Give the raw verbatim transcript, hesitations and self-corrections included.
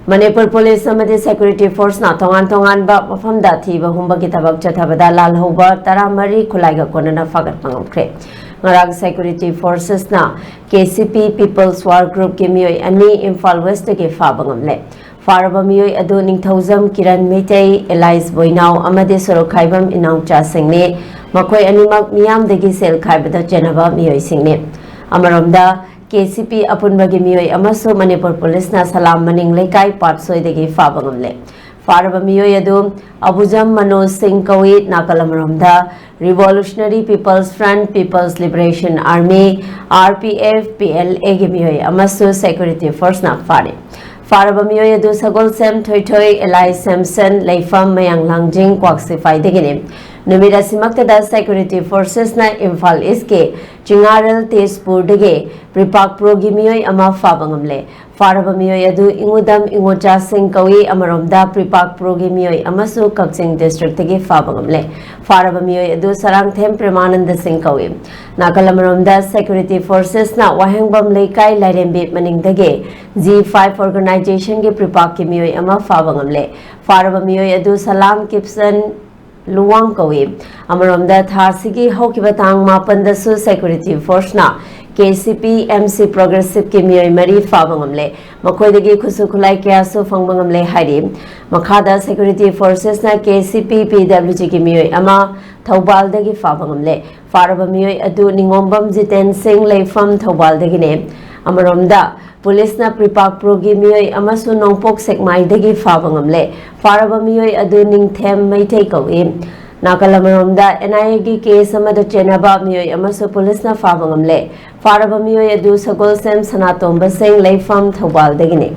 Manipur police ꯑꯃꯗꯤ security ꯐꯣꯔꯁꯅ ꯇꯣꯉꯥꯟ ꯇꯣꯉꯥꯟꯕ ꯃꯐꯝꯗ ꯊꯤꯕ ꯍꯨꯝꯕꯒꯤ ꯊꯕꯛ ꯆꯠꯊꯕꯗ ꯂꯥꯜꯍꯧꯕ ꯇꯔꯥꯃꯔꯤ ꯈꯨꯠꯂꯥꯏꯒ ꯀꯣꯟꯅꯅ ꯐꯥꯒꯠꯄ ꯉꯝꯈ꯭ꯔꯦ꯫ ꯉꯔꯥꯡ ꯁꯦꯀ꯭ꯌꯨꯔꯤꯇꯤ ꯐꯣꯔꯁꯦꯁꯅ ꯀꯦ ꯁꯤ ꯄꯤ ꯄꯤꯄꯜꯁ ꯋꯥꯔ ꯒ꯭ꯔꯨꯞꯀꯤ ꯃꯤꯑꯣꯏ ꯑꯅꯤ ꯏꯝꯐꯥꯜ ꯋꯦꯁꯇꯒꯤ ꯐꯥꯕ ꯉꯝꯂꯦ꯫ ꯐꯥꯔꯕ ꯃꯤꯑꯣꯏ ꯑꯗꯨ ꯅꯤꯡꯊꯧꯖꯝ ꯀꯤꯔꯟ ꯃꯩꯇꯩ, ꯑꯦꯂꯥꯏꯁ ꯕꯣꯏꯅꯥꯎ ꯑꯃꯗꯤ ꯁꯣꯔꯣꯛ ꯈꯥꯏꯕꯝ ꯏꯅꯥꯎꯆꯥꯁꯤꯡꯅꯤ꯫ ꯃꯈꯣꯏ ꯑꯅꯤꯃꯛ ꯃꯤꯌꯥꯝꯗꯒꯤ ꯁꯦꯜ ꯈꯥꯏꯕꯗ ꯆꯦꯟꯅꯕ ꯃꯤꯑꯣꯏꯁꯤꯡꯅꯤ꯫ ꯑꯃꯔꯣꯝꯗ, ꯀꯦ ꯁꯤ ꯄꯤ ꯑꯄꯨꯟꯕꯒꯤ ꯃꯤꯑꯣꯏ ꯑꯃꯁꯨ ꯃꯅꯤꯄꯨꯔ ꯄꯨꯂꯤꯁꯅ ꯁꯂꯥꯝ ꯃꯅꯤꯡ ꯂꯩꯀꯥꯏ ꯄꯥꯠꯁꯣꯏꯗꯒꯤ ꯐꯥꯕ ꯉꯝꯂꯦ꯫ ꯐꯥꯔꯕ ꯃꯤꯑꯣꯏ ꯑꯗꯨ ꯑꯕꯨꯖꯝ ꯃꯅꯣꯖ ꯁꯤꯡ ꯀꯧꯏ꯫ ꯅꯥꯀꯜ ꯑꯃꯔꯣꯝꯗ, Revolutionary People's Front, People's Liberation Army, R P F, P L A ꯒꯤ ꯃꯤꯑꯣꯏ ꯑꯃꯁꯨ ꯁꯦꯀ꯭ꯌꯨꯔꯤꯇꯤ ꯐꯣꯔꯁꯅ ꯐꯥꯔꯤ꯫ ꯐꯥꯔꯕ ꯃꯤꯑꯣꯏ ꯑꯗꯨ ꯁꯒꯣꯜꯁꯦꯝ ꯊꯣꯏꯊꯣꯏ, ꯑꯦꯂꯥꯏ ꯁꯦꯝꯁꯟ, ꯂꯩꯐꯝ ꯃꯌꯥꯡ ꯂꯥꯡꯖꯤꯡ, ꯀ꯭ꯋꯥꯛꯁꯤꯐꯥꯏꯗꯒꯤꯅꯤ꯫ ꯅꯨꯃꯤꯠ ꯑꯁꯤꯃꯛꯇꯗ ꯁꯦꯀ꯭ꯌꯨꯔꯤꯇꯤ ꯐꯣꯔꯁꯦꯁꯅ ꯏꯝꯐꯥꯜ ꯏꯁꯀꯤ ꯆꯤꯉꯥꯔꯦꯜ ꯇꯦꯖꯄꯨꯔꯗꯒꯤ ꯄ꯭ꯔꯤꯄꯥꯛ ꯄ꯭ꯔꯣꯒꯤ ꯃꯤꯑꯣꯏ ꯑꯃ ꯐꯥꯕ ꯉꯝꯂꯦ꯫ ꯐꯥꯔꯕ ꯃꯤꯑꯣꯏ ꯑꯗꯨ ꯏꯉꯨꯗꯝ ꯏꯉꯣꯆꯥ ꯁꯤꯡ ꯀꯧꯏ꯫ ꯑꯃꯔꯣꯝꯗ, ꯄ꯭ꯔꯤꯄꯥꯛ ꯄ꯭ꯔꯣꯒꯤ ꯃꯤꯑꯣꯏ ꯑꯃꯁꯨ ꯀꯛꯆꯤꯡ ꯗꯤꯁꯇ꯭ꯔꯤꯛꯇꯒꯤ ꯐꯥꯕ ꯉꯝꯂꯦ꯫ ꯐꯥꯔꯕ ꯃꯤꯑꯣꯏ ꯑꯗꯨ ꯁꯔꯥꯡꯊꯦꯝ ꯄ꯭ꯔꯦꯃꯥꯅꯟꯗ ꯁꯤꯡ ꯀꯧꯏ꯫ ꯅꯥꯀꯜ ꯑꯃꯔꯣꯝꯗ, ꯁꯦꯀ꯭ꯌꯨꯔꯤꯇꯤ ꯐꯣꯔꯁꯦꯁꯅ ꯋꯥꯍꯦꯡꯕꯝ ꯂꯩꯀꯥꯏ ꯂꯥꯏꯔꯦꯝꯕꯤ ꯃꯅꯤꯡꯗꯒꯤ ꯖꯤ ꯐꯥꯏꯚ ꯑꯣꯔꯒꯅꯥꯏꯖꯦꯁꯟꯒꯤ ꯄ꯭ꯔꯤꯄꯥꯛꯀꯤ ꯃꯤꯑꯣꯏ ꯑꯃ ꯐꯥꯕ ꯉꯝꯂꯦ꯫ ꯐꯥꯔꯕ ꯃꯤꯑꯣꯏ ꯑꯗꯨ ꯁꯂꯥꯝ ꯀꯤꯞꯁꯟ ꯂꯨꯋꯥꯡ ꯀꯧꯏ꯫ ꯑꯃꯔꯣꯝꯗ, ꯊꯥ ꯑꯁꯤꯒꯤ ꯍꯧꯈꯤꯕ ꯇꯥꯡ ꯃꯥꯄꯟꯗꯁꯨ security ꯐꯣꯔꯁꯅ K C P M C ꯄ꯭ꯔꯣꯒ꯭ꯔꯦꯁꯤꯞꯀꯤ ꯃꯤꯑꯣꯏ ꯃꯔꯤ ꯐꯥꯕ ꯉꯝꯂꯦ꯫ ꯃꯈꯣꯏꯗꯒꯤ ꯈꯨꯠꯁꯨ ꯈꯨꯠꯂꯥꯏ ꯀꯌꯥꯁꯨ ꯐꯪꯕ ꯉꯝꯂꯦ ꯍꯥꯏꯔꯤ꯫ ꯃꯈꯥꯗ, ꯁꯦꯀ꯭ꯌꯨꯔꯤꯇꯤ ꯐꯣꯔꯁꯦꯁꯅ ꯀꯦ ꯁꯤ ꯄꯤ ꯄꯤ ꯗꯕ꯭ꯂꯤꯎ ꯖꯤꯒꯤ ꯃꯤꯑꯣꯏ ꯑꯃ ꯊꯧꯕꯥꯜꯗꯒꯤ ꯐꯥꯕ ꯉꯝꯂꯦ꯫ ꯐꯥꯔꯕ ꯃꯤꯑꯣꯏ ꯑꯗꯨ ꯅꯤꯉꯣꯝꯕꯝ ꯖꯤꯇꯦꯟ ꯁꯤꯡ, ꯂꯩꯐꯝ ꯊꯧꯕꯥꯜꯗꯒꯤꯅꯦ꯫ ꯑꯃꯔꯣꯝꯗ, ꯄꯨꯂꯤꯁꯅ ꯄ꯭ꯔꯤꯄꯥꯛ ꯄ꯭ꯔꯣꯒꯤ ꯃꯤꯑꯣꯏ ꯑꯃꯁꯨ ꯅꯣꯡꯄꯣꯛ ꯁꯦꯛꯃꯥꯏꯗꯒꯤ ꯐꯥꯕ ꯉꯝꯂꯦ꯫ ꯐꯥꯔꯕ ꯃꯤꯑꯣꯏ ꯑꯗꯨ ꯅꯤꯡꯊꯦꯝ ꯃꯩꯇꯩ ꯀꯧꯏ꯫ ꯅꯥꯀꯜ ꯑꯃꯔꯣꯝꯗ, ꯑꯦꯟ ꯑꯥꯏ ꯑꯦꯒꯤ ꯀꯦꯁ ꯑꯃꯗ ꯆꯦꯟꯅꯕ ꯃꯤꯑꯣꯏ ꯑꯃꯁꯨ ꯄꯨꯂꯤꯁꯅ ꯐꯥꯕ ꯉꯝꯂꯦ꯫ ꯐꯥꯔꯕ ꯃꯤꯑꯣꯏ ꯑꯗꯨ ꯁꯒꯣꯜꯁꯦꯝ ꯁꯅꯥꯇꯣꯝꯕ ꯁꯤꯡ, ꯂꯩꯐꯝ ꯊꯧꯕꯥꯜꯗꯒꯤꯅꯤ꯫